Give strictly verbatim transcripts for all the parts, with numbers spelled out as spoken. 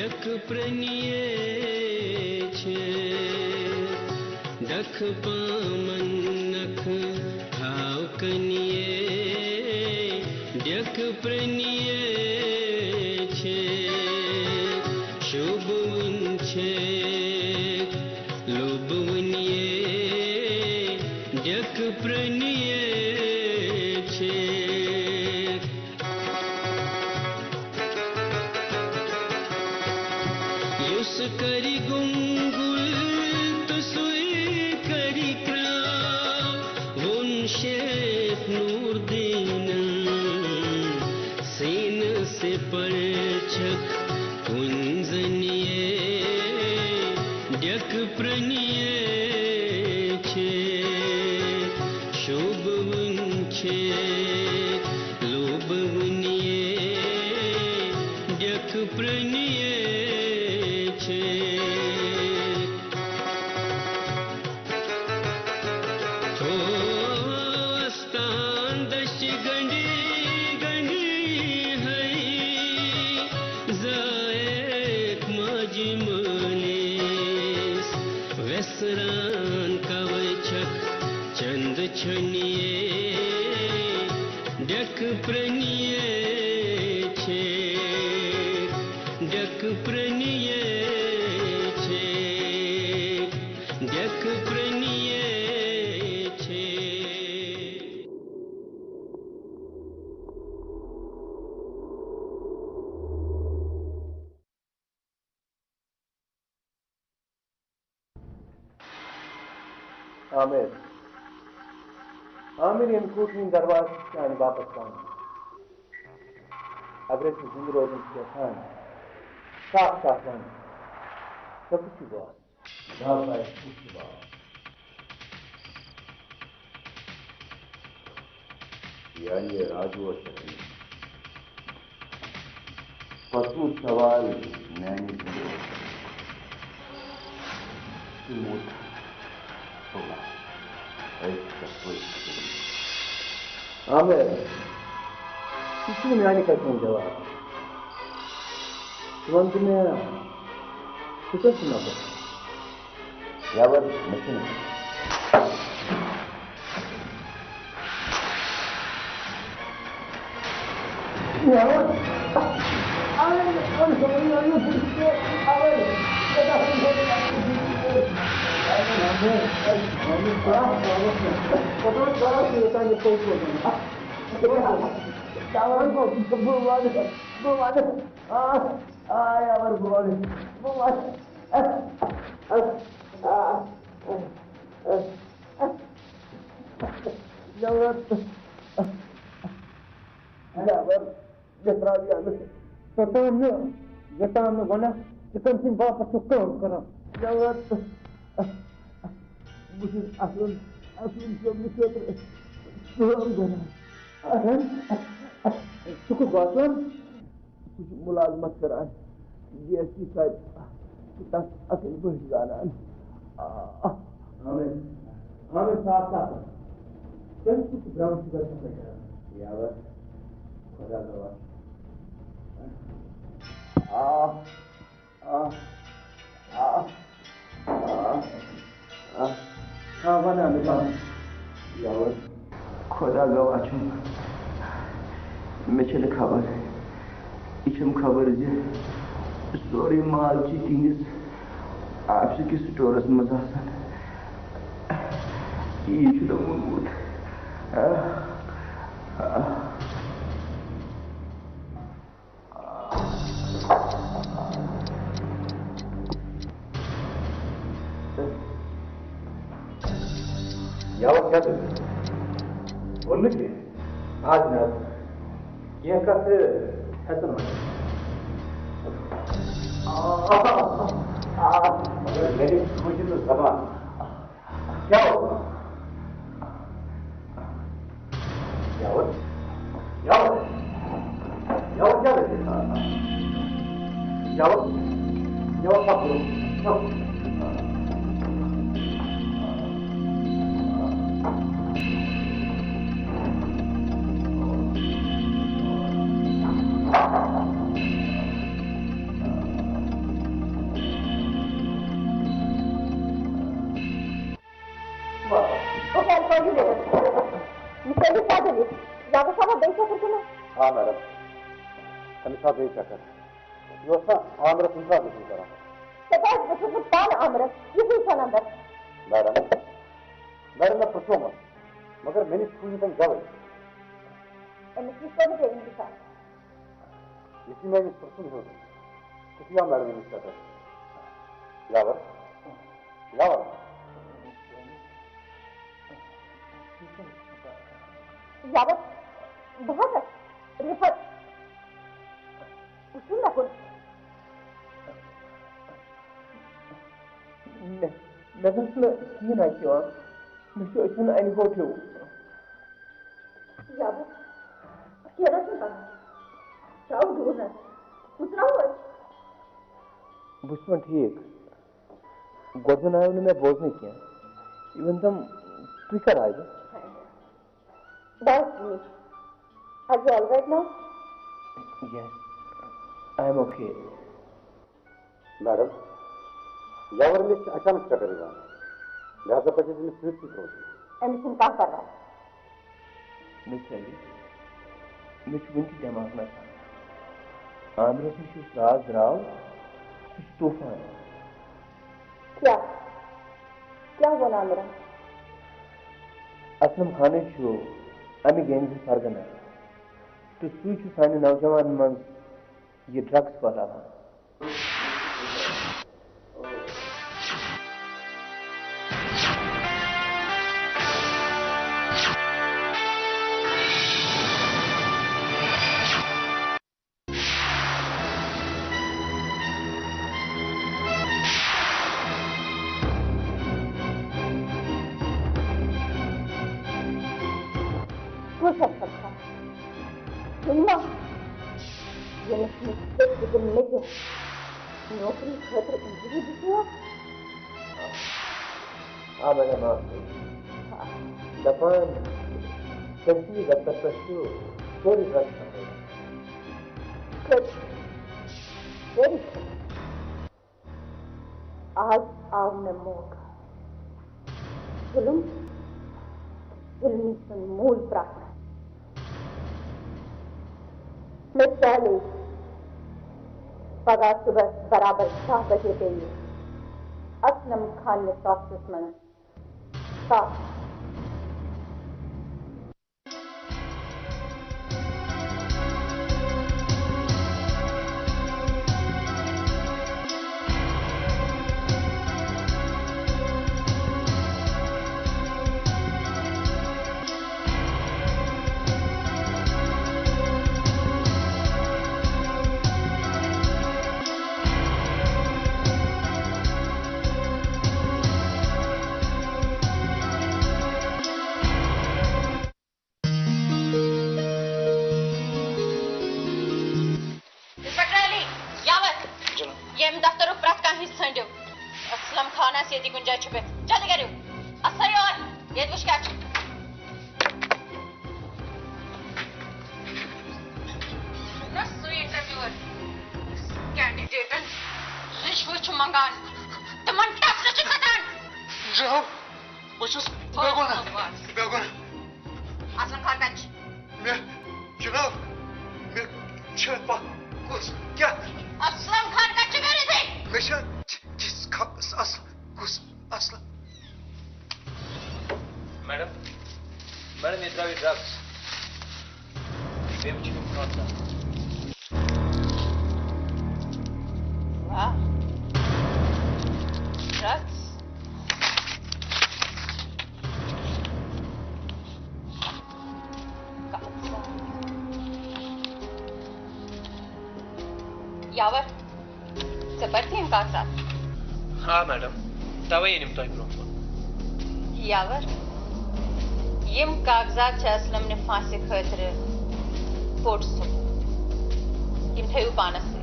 ڈیکہٕ پرٛنیے چھِ، ڈیکہٕ پامن نکھٕ تھاو کنیے۔ ڈیکہٕ پرٛنیے چھِ، شوٗبوٕنۍ چھِ، لوٗبوٕنیے۔ ڈیکہٕ پرٛنیے چھِ۔ یُس کرِ گُنگُل تہٕ سُے کرِ کرٛاو، ووٚن شیخ نور دیٖنن۔ سیٖنہٕ سے پرچھکھ کُنۍ زَن یے، ڈیکہٕ پرٛنیے چھِ، شوٗبوٕنۍ چھِ، لوٗبوٕنیے۔ ڈیکہٕ پرٛنیے چھِ۔ تھوو استان دٔچھِ گنڈی گنڈی ہے، زایکھ ماجہِ مٲلِس ویسران کوے چھکھ چند چھنیے۔ ڈیکہٕ پرٛنیے چھِ، ڈیکہٕ پرٛنیے چھِ، ڈیکہٕ پرٛنیے چھِ۔ عامر، عامر، ییٚمہِ کوٹھ ہٕنٛدۍ دروازٕ چھِ چانہِ باپتھ بنٛد۔ اگرے ژٕ زِندٕ روزُن چھُ یژھان، صاف صاف وَن، ژےٚ کُس چھُے باس؟ باس آسہِ کُس چھُ باس؟ یعنی راجوس پٮ۪ٹھ۔ پتہٕ سوال میانہِ زندگی۔ تہٕ موت۔ اللہ۔ اے کتھ پٲٹھۍ؟ عامر، ژٕ چھُکھ میانہِ کتھِ ہُنٛد جواب۔ ژٕ وَن تہٕ مےٚ، ژٕ کٔژ چھُکھ نفر؟ یَوٕ مےٚ چھُنہٕ۔ بہٕ وَنہٕ، بہٕ وَنہٕ۔ آ، آ، یَوٕ بہٕ وَنہٕ۔ بہٕ وَنہٕ۔ یَوٕ۔ یَوٕ۔ یَتھ راوی اَنہٕ۔ توٚتام نہٕ، یوٚتام نہٕ وَنَکھ، ژٕ کٔمۍ سٕنٛدِ باپتھ چھُکھ کٲم کران۔ یَوٕ۔ بہٕ چھُس اَصٕل، اَصٕل صٲبنہِ خٲطرٕ کٲم کران۔ اَصٕل؟ ژٕ کُس باسان؟ سُہ چھُ مُلازمت کران ڈی ایس پی صٲب، تَس اَصٕل پٲٹھۍ زانان۔ آ۔ اَہَن حظ۔ اَہَن حظ، صاف صاف۔ تٔمۍ سُنٛد چھُ brown sugar supply کران۔ یَوٕ۔ خۄدا گواہ۔ آ۔ آ، آ، آ، آ، آ، وَنان، وَنان۔ یَوٕ۔ خۄدا گواہ چھُم، مےٚ چھَنہٕ خبر، یہِ چھَم خبر زِ سورُے مال چھُ تِہِنٛدِس آفسہٕ کِس سٹورَس منٛز آسان۔ یی چھُ نہٕ ووٚنمُت۔ آ، آ۔ یَوٕ کیٛاہ گوٚو؟ ووٚن نہٕ کینٛہہ؟ آ جِناب۔ کینٛہہ کَتھ ہٮ۪ژٕن وَنٕنۍ۔ آ، آ، آ، مگر مےٚ گٔے سوٗنٛچِتھ نہٕ زبان۔ کیٛاہ اوس؟ یَوٕ، یَوٕ، یَوٕ کیٛاہ گژھِ؟ یَوٕ، یَوٕ پَکو، یَوٕ۔ آ میڈم، أمِس آو بیٚیہِ چکر۔ یہِ اوس نا عامرس اِنسان گژھُن کران۔ دَپان، بہٕ چھُس نہٕ پانہٕ عامرس، یہِ کُس وَنان بس؟ میڈم، میڈم، مےٚ پرٛژھومَس، مگر مےٚ نِش کھوٗج نہٕ تٔمۍ زَوٕے۔ أمِس نِش کوٚر نہٕ بیٚیہِ اِنتِظار۔ یُتھُے مےٚ أمِس پرٛژھُن ہیوٚت، تیُتھُے آو میڈم أمِس چکر۔ یاور، یاور۔ یاور، بہٕ حظ آسہٕ رِفت۔ وٕچھِو مےٚ کُن۔ مےٚ، مےٚ زَن چھُنہٕ کِہیٖنۍ اَتہِ یِوان۔ مےٚ چھُ أچھَن اَنہِ گوٚٹ ہیوٗ۔ یاور، کینٛہہ نہ چھُنہٕ پَرواے۔ چاو دوٗر نہ۔ مُژراوو أسۍ۔ بہٕ چھُس وۄنۍ ٹھیٖک۔ گۄڈٕ زَن آیو نہٕ مےٚ بوزنٕے کینٛہہ۔ Even تِم، تُہۍ کَر آیوٕ؟ بس ٹھیٖک۔ Are you all right now? Yes, I am okay. Madam, یاورٕ مےٚ چھِ اچانک چکر یِوان، لہذا پزِ اَسہِ أمِس سۭتۍ سۭتۍ روزُن۔ أمِس چھُنہٕ کانٛہہ پرواے۔ مےٚ ژَلہِ، مےٚ چھُ وٕنہِ تہِ دٮ۪ماغ نژان۔ عامرس نِش یُس راز درٛاو، سُہ چھُ طوفان۔ کیٛاہ؟ کیٛاہ ووٚن عامرن؟ اسلم خانٕے چھُ اَمہِ گینگہِ ہُنٛد سرگنا، تہٕ سُے چھُ سانٮ۪ن نوجوانن منٛز یہِ drugs پھٔہلاوان۔ کُس اصل خان؟ سُہ ما، ییٚمِس نہٕ ژےٚ تہِ دِم مےٚ تہِ نوکری خٲطرٕ interview دِتُے یوت؟ آ، میڈم، آ۔ آ۔ دپان، تٔمۍ سٕنٛدِس دفترس پٮ۪ٹھ چھُ سورُے drugs سپلاے۔ کٔرِتھ۔ کٔرِتھ۔ آز آو مےٚ موقعہٕ۔ ظُلُم، ظُلمی سُنٛد موٗل پرٛکھ۔ مےٚ چیلنج، پگاہ صُبحس برابر دَہ بجے پیٚیہِ اسلم خان نِس آفسس منٛز ژاہ۔ انسپکٹر علی، یاور۔ جناب۔ ییٚمہِ دفترُک پرٛٮ۪تھ کانٛہہ حصہٕ ژھٲنٛڈِو۔ اسلم خان آسہِ ییٚتی کُنہِ جایہِ چھُپِتھ۔ جلدی کٔرِو۔ اَسا یور۔ ییٚتہِ وٕچھ کیٛاہ چھُ۔ نہ سُے انٹرویور۔ کینڈیڈیٹن رِشوٕ چھُ منٛگان۔ تِمن ٹیکس چھُ ژَٹان۔ جناب۔ بہٕ چھُس بے گۄناہ، بے گۄناہ۔ اسلم خان کتہِ چھُ؟ مےٚ، جناب، مےٚ چھِ پَے کُس کیٛاہ۔ اسلم خان کتہِ چھُ؟ گٔرِتھٕے۔ مےٚ چھِ تِژھ خبر، اصل کُس اصل۔ میڈم، میڈم، یہِ درٛاو یہِ drugs۔ بیٚیہِ وٕچھِو یِم کۭژاہ۔ واہ۔ Drugs۔ یاور۔ ژےٚ پرتھِ یِم کاغذات؟ آ میڈم، توے أنِم تۄہہِ برونٛہہ کُن۔ یاور، یِم کاغذات چھِ اسلم نہِ پھانسہِ خٲطرٕ کوٚٹ سُہ۔ یِم تھٲیِو پانس سۭتۍ۔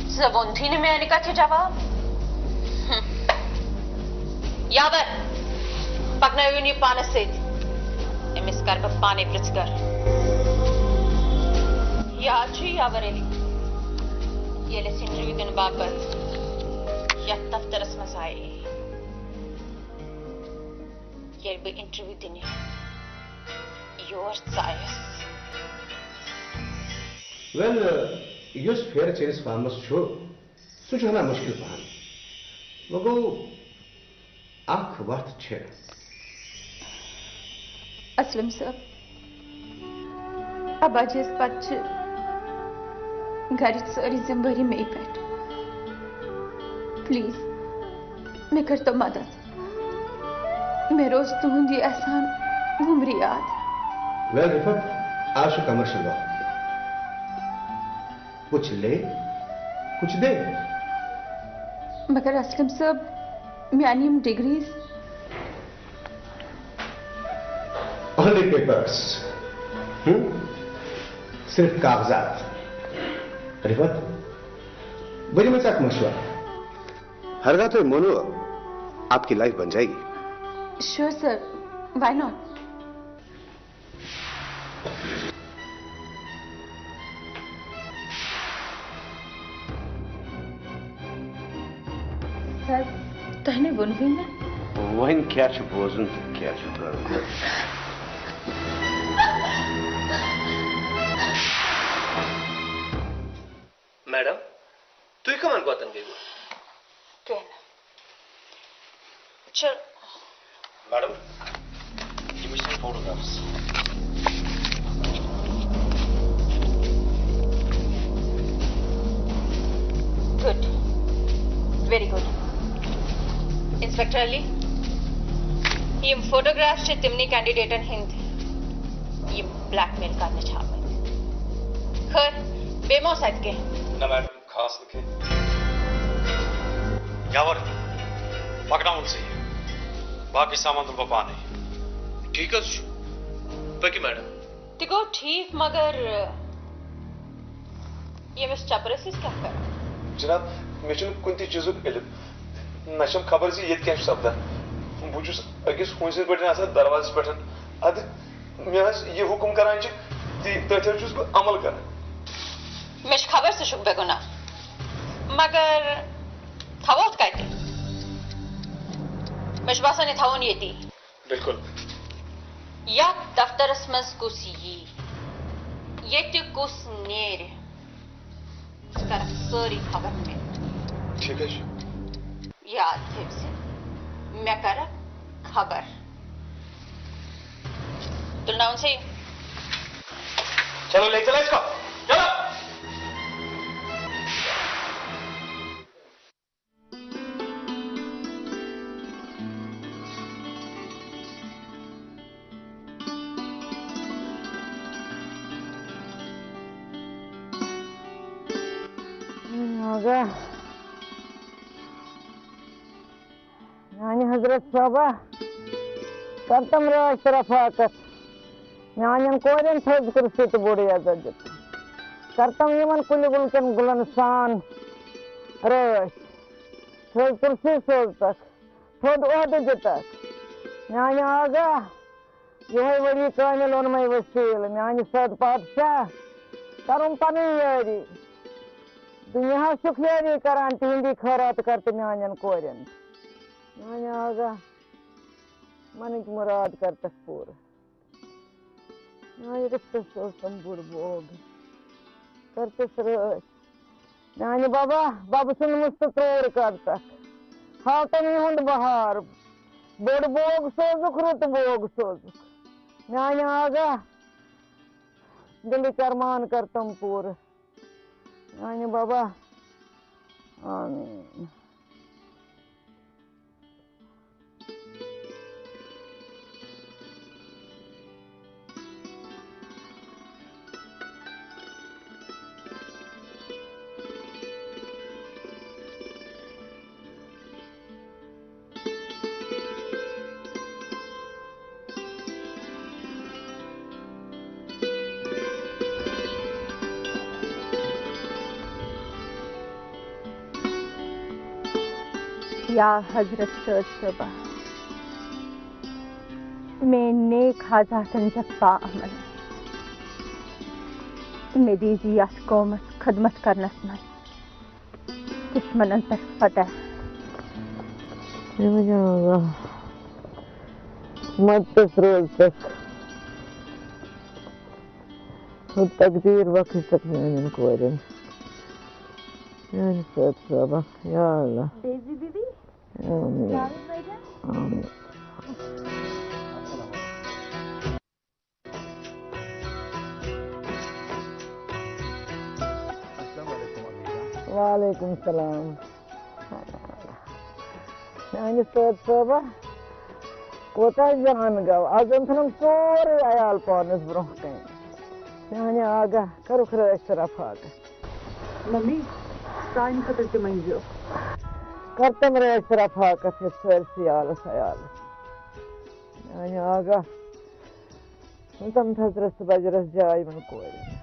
ژےٚ ووٚنتھٕے نہٕ میانہِ کتھِ جواب۔ ہم۔ یاور، پکنٲوِن یہِ پانس سۭتۍ۔ أمِس کرٕ بہٕ پانے پرژھ گر۔ یاد چھُ یاور علی، ییٚلہِ أسۍ انٹرویو دِنہٕ باپتھ یتھ دفترس منٛز آیے۔ ییٚلہِ بہٕ انٹرویو دِنہِ یور ژایس۔ ویل، یُس پھیرٕ چٲنِس فارمس چھُ، سُہ چھُ ہنا مُشکِل پہن۔ وۄنۍ گوٚو، اکھ وتھ چھِ۔ اسلم صٲب، ابا جیَس پتہٕ چھِ گرِچ سٲرٕے ذمہٕ وٲری مے پٮ۪ٹھ۔ پلیز، مےٚ کٔرۍتو مدد۔ مےٚ روز تُہُنٛد یہِ احسان وُمرِ یاد۔ ویل رفت، آز چھُ کمرشل وقت۔ کچھ لے، کچھ دے۔ مگر اسلم صٲب، میانہِ یِم ڈگریز۔ Only papers. ہم؟ صرف کاغذات۔ رفت، بہٕ دِمے ژےٚ اکھ مشورٕ۔ ہرگاہ تۄہہِ مونوٕ، آپ کی لائف بن جائے گی۔ Sure sir, why not? Sir, تۄہہِ نے ووٚنوُے مےٚ۔ وۄنۍ کیٛاہ چھُ بوزُن تہٕ کیٛاہ چھُ پرٛارُن؟ میڈم، تُہۍ کَمَن گۄتَن گٔیوٕ؟ کینٛہہ نہٕ۔ چل۔ میڈم، یِم ٲسۍ تِم فوٹوگرافس۔ گڈ۔ ویری گڈ۔ انسپیکٹر علی، یِم فوٹوگراف چھِ تِمنٕے کینڈیڈیٹن ہٕنٛدۍ، یِم بلیک میل کرنہٕ چھِ آمٕتۍ۔ خٲر، بیٚیہِ ما اوس اَتہِ کینٛہہ؟ نہ میڈم، خاص نہٕ کینٛہہ۔ یاور، پکناوُن ژٕ یہِ۔ باقٕے سامان تُلہٕ بہٕ پانے۔ ٹھیک حظ چھُ۔ پٔکِو میڈم۔ تہِ گوٚو ٹھیک، مگر ییٚمِس چپرس أسۍ کیٛاہ کرو؟ جناب، مےٚ چھُنہٕ کُنہِ تہِ چیٖزُک علم۔ نہ چھم خبر زِ ییٚتہِ کیٛاہ چھُ سپدان۔ بہٕ چھُس أکِس کُنہِ سٕنٛدۍ پٲٹھۍ آسان دروازس پٮ۪ٹھ۔ ادٕ مےٚ حظ یہِ حُکُم کران چھِ، تی، تٔتھۍ حظ چھُس بہٕ عمل کران۔ مےٚ چھِ خبر ژٕ چھُکھ بے گۄناہ، مگر تھاووتھ کتہِ؟ مےٚ چھُ باسان، یہِ تھاوون ییٚتی۔ بِلکُل۔ یتھ دفترس منٛز کُس یی، ییٚتہِ کُس نیرِ، سُہ کرکھ سٲرٕے خبر مےٚ۔ ٹھیک حظ چھُ۔ یاد تھٲوۍ زِ، مےٚ کرکھ خبر۔ تُلناوُن سا یہِ۔ چلو، let's go۔ چلو۔ آگا۔ میانہِ حضرت صٲبہ، کرتم رٲچھ تہٕ رفاقت۔ میانٮ۪ن کورٮ۪ن تھٔج کُرسی تہٕ بوٚڑ عزت دِتُن۔ کرتم یِمن کُلہِ گُلکٮ۪ن گُلن سان رٲچھ۔ تھٔج کُرسی سوزتکھ، تھوٚد عہدٕ دِتکھ۔ میانہِ آگاہ، یِہوٚے ؤری کٲمِل اوٚنمَے وسیٖل۔ میانہِ سٲد پادشاہ، کرُن پنٕنۍ یٲری۔ دُنیاہس چھُکھ یٲری کران، تِہِنٛدی خٲرات کر تہٕ میانٮ۪ن کورٮ۪ن۔ میانہِ آگاہ، منٕکۍ مُراد کرتکھ پوٗرٕ۔ میانہِ رِشتَس اوسُم بوٚڑ بوگ۔ کٔرتٕس رٲچھ۔ میانہِ بابا، بَبہٕ سُنٛد مُستہٕ ترٛوٗر کٔرتَکھ۔ ہاوتَن یِہُنٛد بہار۔ بوٚڑ بوگ سوزُکھ، رُت بوگ سوزُکھ۔ میانہِ آگاہ، دِلٕکۍ ارمان کٔرتَم پوٗرٕ۔ میانہِ بابا، آمیٖن۔ یا حضرت سید صٲبہ، میٲنۍ نیک حاضاتن جپا عمل، مےٚ دیٖزِ یتھ قومس خدمت کرنس منٛز دشمنن پٮ۪ٹھ فتح۔ مدتس روزتکھ، ہُہ تقدیٖر بخشتکھ میٛانٮ۪ن کورٮ۪ن۔ میٛانہِ سۭتۍ صٲبہ، یا اللہ۔ ڈیزی بی بی، آمین۔ جاوید بھائی جان۔ آمین۔ السلام علیکم امی جان۔ وعلیکم السلام۔ میانہِ سۭتۍ صٲبہ کوتاہ جان گوٚو، از أنۍ تھنم سورُے عیال پانس برونٛہہ کنہِ۔ میانہِ آگاہ کرُکھ رٲچھ تہٕ رفاقت۔ ممی، سانہِ خٲطرٕ تہِ مٔنٛزِو۔ کر تم رٲچھ تہٕ رفاقت یتھ سٲرسٕے عیالس عیالس۔ میانہِ آگاہ، تم تھزرس تہٕ بجرس جاے یِمن کورٮ۪ن۔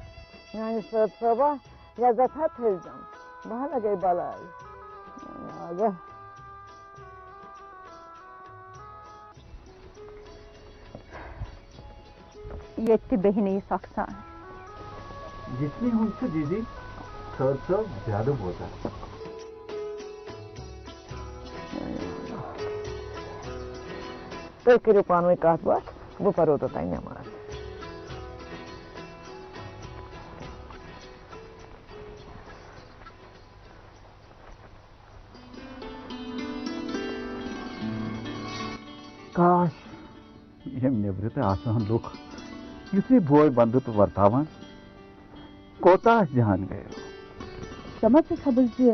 میانہِ سۭتۍ صٲبہ، عزت ہا تھٲوزٮ۪م۔ بہٕ ہا لگے بلاے۔ میانہِ آگاہ۔ ییٚتہِ تہِ بیٚہہِ نہٕ یہِ سۄکھسان۔ جسمی ہُنٛد چھُ دیٖدی صٲب صٲب زیادٕ بوزان۔ تُہۍ کٔرِو پانہٕ ؤنۍ کَتھ باتھ، بہٕ پَرو توٚتام نٮ۪ماز۔ کاش، یِم نیٚبرٕ تہِ آسہٕ ہن لُکھ، یُتھُے بوے بنٛدٕ تہٕ ورتاوان، کوتاہ جان گٔیو۔ ژےٚ ما چھےٚ خبر زِ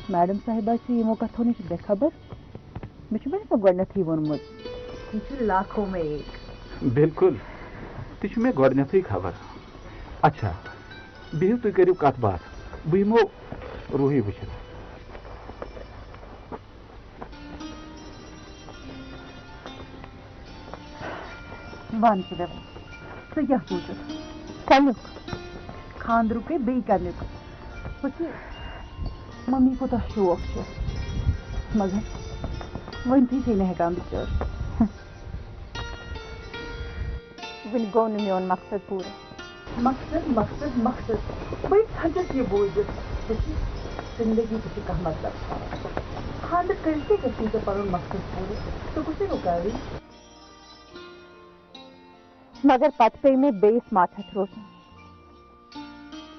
میڈم صاحبہ چھِ یِمو کتھو نِش بے خبر؟ مےٚ چھُ وۄنۍ سۄ گۄڈٕنیتھٕے ووٚنمُت۔ یہِ چھُ لاکھو میں ایک۔ بِلکُل، تہِ چھُ مےٚ گۄڈٕنیتھٕے خبر۔ اچھا، بِہِو، تُہۍ کٔرِو کتھ باتھ، بہٕ یِمو روٗحی وٕچھِتھ۔ وَن ژٕ مےٚ، ژٕ کیٛاہ سوٗنٛچُتھ؟ کَمیُک؟ خانٛدرُکے بیٚیہِ کَمیُک؟ وٕچھ، مٔمی کوٗتاہ شوق چھُ، مگر وٕنہِ تہِ چھے نہٕ ہٮ۪کان بِچٲر۔ وٕنہِ گوٚو نہٕ میون مقصد پوٗرٕ۔ مقصد، مقصد، مقصد۔ بہٕ تھٔچِس یہِ بوٗزِتھ۔ وٕچھ، زندگی تہِ چھِ کانٛہہ مطلب تھاوان۔ خانٛدر کٔرِتھ کیٛاہ گژھی ژےٚ پنُن مقصد پوٗرٕ؟ ژٕ کُس چھُے رُکاوٕنۍ؟ مگر پتہٕ پیٚیہِ مےٚ بیٚیِس ماتحت روزُن۔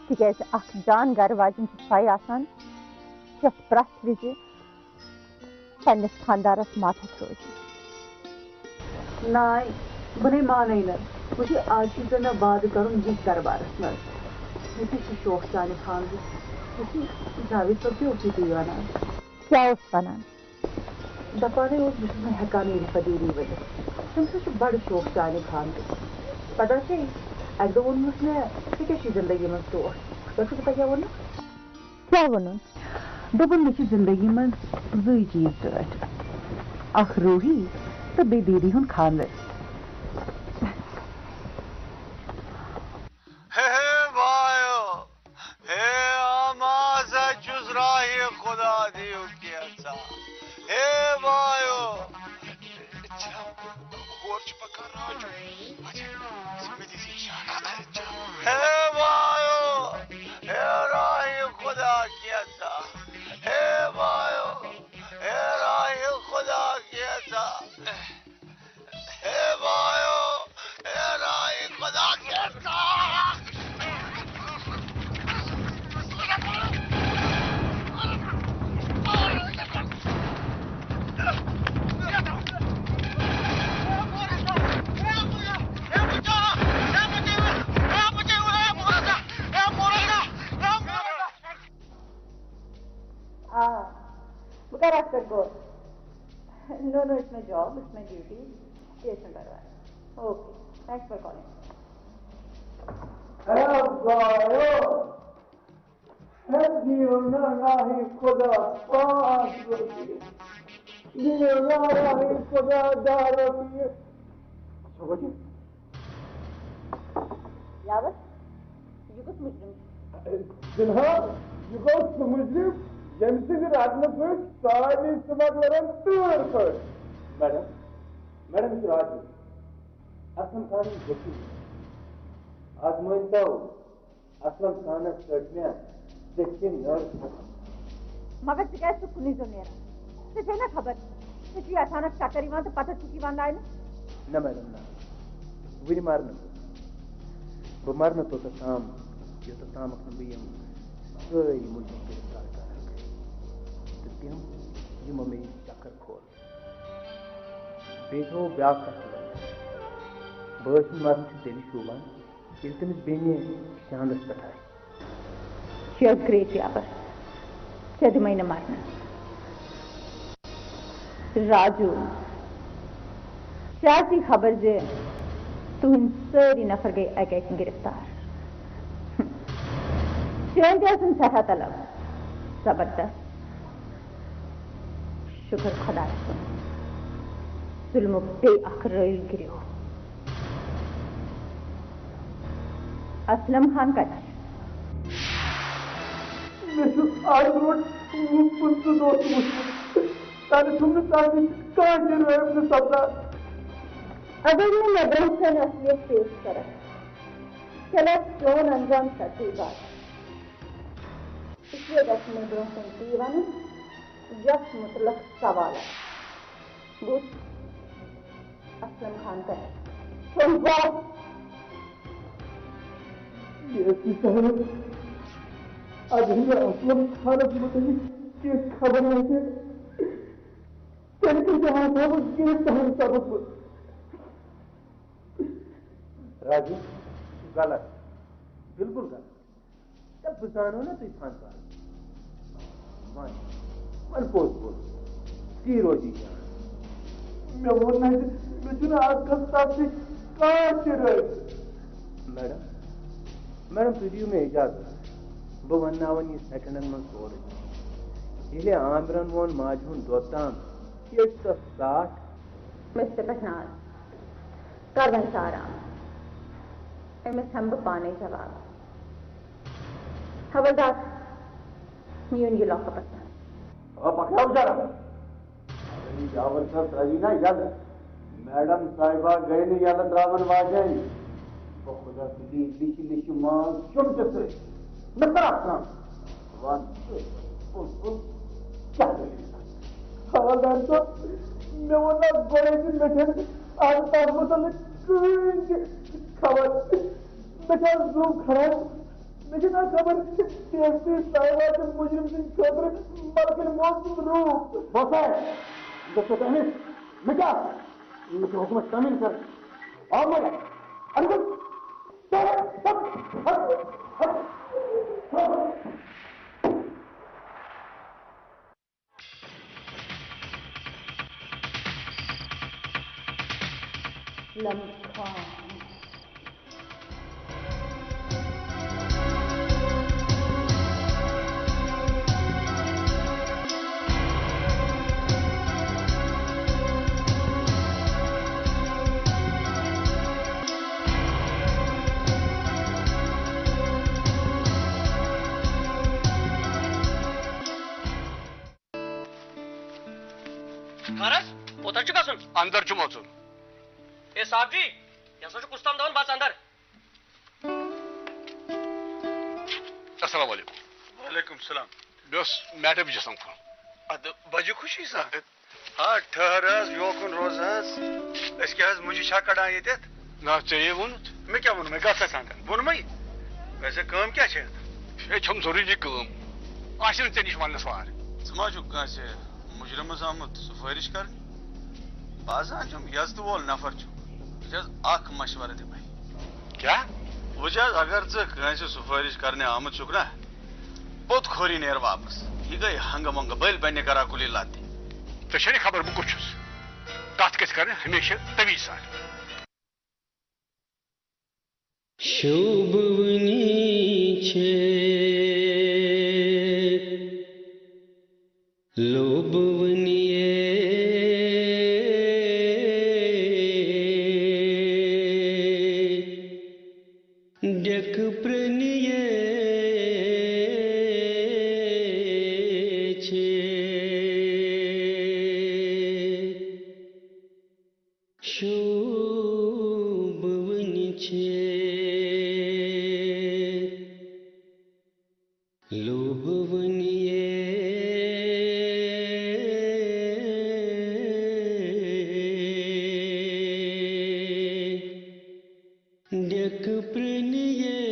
تِکیٛازِ اکھ جان گرٕ واجٮ۪ن چھِ سۄے آسان، یۄس پرٛٮ۪تھ وِزِ پننِس خانٛدارس ماتحت روزِ۔ ناے، بہٕ نے مانے نہٕ۔ وٕچھِو، آز چھُے ژےٚ مےٚ وعدٕ کرُن یِتھ دربارس منٛز۔ مےٚ تہِ چھُ شوق چانہِ خانٛدرُک۔ وٕچھِو، جاوید صٲب تہِ اوسُے تی ونان۔ کیٛاہ اوس ونان؟ دپانے اوس، بہٕ چھُس نہٕ ہٮ۪کان یہِ رِفت دیدی ؤنِتھ۔ تٔمِس حظ چھُ بڑٕ شوق چانہِ خانٛدرُک۔ پتہ چھے، اکہِ دۄہ ووٚنمُت مےٚ، ژےٚ کیٛاہ چھُے زندگی منٛز ٹوٹھ؟ خبر چھُ بہٕ تۄہہِ کیٛاہ ووٚنُم؟ کیٛاہ ووٚنُن؟ دوٚپُن، مےٚ چھِ زندگی منٛز زٕے چیٖز ٹٲٹھۍ، اکھ روٗحی تہٕ بیٚیہِ دیٖدی ہُنٛد خانٛدر۔ ہے ہے بایو، ہے آمازا چھُس راہہِ خدا دیو کیژا۔ ہے بایو، ہور چھُ پکان راجو۔ اچھا، ذمہ داری چھِ۔ ہے بایو، ہے راہہِ خدا کیژا۔ ہے بایو، ہے راہہِ خدا کیژا۔ ہے بایو، ہے راہہِ خدا کیژا۔ آ، بہٕ کَرٕ اَتھ پٮ۪ٹھ غور۔ No, no, it's my job, it's my duty. کینٛہہ چھُنہٕ پَرواے۔ Okay, thanks for calling. اے بایو، ہے دِیِو نا راہہِ خدا پانٛژھ رۄپیہِ۔ دِیِو نا راہہِ خدا دَہ رۄپیہِ۔ اچھا، وۄنۍ یاوت، یہِ کُس مُجرِم چھُ؟ جناب، یہِ گوٚو سُہ مُجرِم، ییٚمہِ سٕنٛدِ رٹنہٕ سۭتۍ سارنٕے سمگلرن تۭر پھٔٹ۔ میڈم، میڈم، یہِ چھُ راجو، اسلم خانٕنۍ وکیل۔ از مٲنۍ تو، اسلم خانس ژٔٹ مےٚ دٔچھِنۍ نٔر۔ مگر ژٕ کیٛازِ چھُکھ کُنُے زوٚن نیران؟ ژےٚ چھے نا خبر، ژےٚ چھُے اچانک چکر یِوان تہٕ پتہٕ چھُکھ یِوان لاینہٕ۔ نہ میڈم، نہ، وُنہِ مرٕ نہٕ بہٕ۔ بہٕ مرٕ نہٕ توٚتتھ تام، یوٚتتھ تامَتھ نہٕ بہٕ یِم سٲری مُلزِم گِرفتار کرکھ تہٕ تِم، یِمو مےٚ یہِ چکر کھول۔ بیٚیہِ تھوٚو بیٛاکھ کَتھ ؤنِتھ۔ بٲژ ہُنٛد مَرُن چھُ تیٚلہِ شوٗبان، ییٚلہِ تٔمِس بیٚنہِ چاندَس پٮ۪ٹھ آسہِ۔ She has great یاور۔ ژےٚ دِمَے نہٕ مَرنہٕ۔ راجو، ژےٚ آسی خبر زِ تُہٕنٛدۍ سٲری نفر گٔے اَکہِ اَکہِ گِرفتار۔ چٲنۍ تہِ ٲسٕن سٮ۪ٹھاہ طلب۔ زبردست۔ شُکر خۄدایَس کُن۔ ظُلمُک بیٚیہِ اَکھ رٲیِل گِریو۔ اسلم خان کَتہِ چھُ؟ مےٚ چھُ آز برونٛٹھ وُہ پٕنٛژٕہ دۄہ تہِ وُچھمُت۔ تَنہٕ چھُم نہٕ تَس نِش کانٛہہ تہِ رٲیِتھ نہٕ سَپدان۔ اگر نہٕ مےٚ برونٛہہ کَنہِ اصلیت پیش کَرَکھ، تیٚلہِ آسہِ چون انجام سَتھی باسان۔ اس لیے گژھِ مےٚ برونٛہہ کَنہِ تی وَنُن، یَتھ مُتعلق سوال آسہِ۔ بوٗز؟ اسلم خان کَتہِ؟ سون باپ۔ ڈی ایس پی صٲب، اگر مےٚ اسلم خانس مُتعلق کینٛہہ خبر آسہِ، تیٚلہِ کَتہِ ہاوہا بہٕ گِرفتار سپُدمُت؟ راجو، غلط، بِلکُل غلط۔ تہٕ بہٕ زانو نا تُہۍ فن پارک۔ وَن، وَن پوٚز پوٚز۔ تی روزی جان۔ مےٚ ووٚن نہ زِ مےٚ چھُنہٕ آز کل تَس سۭتۍ کانٛہہ تہِ رٲبطہٕ۔ میڈم، میڈم، تُہۍ دِیِو مےٚ اجازت۔ بہٕ وَنناوَن یہِ سیکنڈن منٛز سورُے۔ ییٚلہِ عامرن ووٚن ماجہِ ہُنٛد دۄد تام، ییٚتہِ تَس ساٹھ۔ مےٚ چھُ ژےٚ پٮ۪ٹھ ناز۔ کر وۄنۍ ژٕ آرام۔ أمِس ہٮ۪مہٕ بہٕ پانے جواب۔ حوالدار، میون یہِ لۄکہٕ پسند۔ آ، پکڑاو ذرا۔ اگر یہِ جاوَر چھا ترٛٲوی نا یَلہٕ۔ میڈم صاحبہ گٔے نہٕ یَلہٕ ترٛاوَن واجٮ۪ن۔ او خدا، بہٕ دِیہِ لیٚچھِ لیٚچھِ ماز چُمٹہِ سۭتۍ۔ مےٚ کر اَتھ ترٛاوُن؟ وَن تہٕ، کُس، کُس، کیٛاہ دٔلیٖل چھےٚ؟ حوالدار صٲب، مےٚ ووٚن نا گۄڈَے زِ مےٚ چھَنہٕ اَز تَتھ مُتعلِق کٕہٕنۍ تہِ خبر۔ مےٚ چھا زُو خراب؟ مےٚ چھَنہٕ خبر سی ایس پی صاحبہ تہٕ مُجرِم سٕنٛدِ خٲطرٕ ملکن موت سُنٛد روٗپ۔ بس ہے، بہٕ چھُس أمِس، مےٚ کیٛاہ؟ مےٚ چھِ حکومت تعمیٖل کَرٕنۍ۔ آو مےٚ؟ اَدٕ بہٕ، لمبان۔ خارس، کوٚت حظ چھُ گژھُن؟ اندر چھُم اژُن۔ اے صاحب جی، یہِ ہسا چھُ کُس تام دپان، بس اندر۔ السلام علیکم۔ وعلیکم السلام۔ مےٚ اوس میٹر بِجَس سمکھُن۔ ادٕ بجہِ خوشی سان۔ آ، ٹھٔہر حظ، یوکُن روز حظ۔ أسۍ کیٛاہ حظ مُجہِ چھا کڑان ییٚتٮ۪تھ؟ نہ، ژےٚ یے ووٚنُتھ۔ مےٚ کیٛاہ ووٚن؟ مےٚ گژھ اَسہِ اندر۔ ووٚنمَے؟ ویسے کٲم کیٛاہ چھےٚ؟ ہے، چھَم ضروٗری کٲم۔ آسہِ نہٕ ژےٚ نِش وننَس وار۔ ژٕ ما چھُکھ کٲنٛسہِ مُجرمس آمُت سُفٲرِش کرنہِ؟ بہٕ حظ زانان چھُم، یزتہٕ وول نفر چھُکھ۔ وٕچھ حظ، اکھ مشورٕ دِمَے۔ کیٛاہ؟ وٕچھ حظ، اگر ژٕ کٲنٛسہِ سُفٲرِش کرنہِ آمُت چھُکھ نا، پوٚت کھوری نیر واپس۔ یہِ گٔے ہنگہٕ منگہٕ بٔلۍ بنہِ کرا کُلی لتہِ۔ ژےٚ چھےٚ نہٕ خبر بہٕ کُس چھُس۔ کتھ گژھِ کرٕنۍ ہمیشہِ طویل سان۔ شوبونی چھ لوبونی ڈیک پرنی چھ۔ شوبونی چھ لوبونی۔ نیے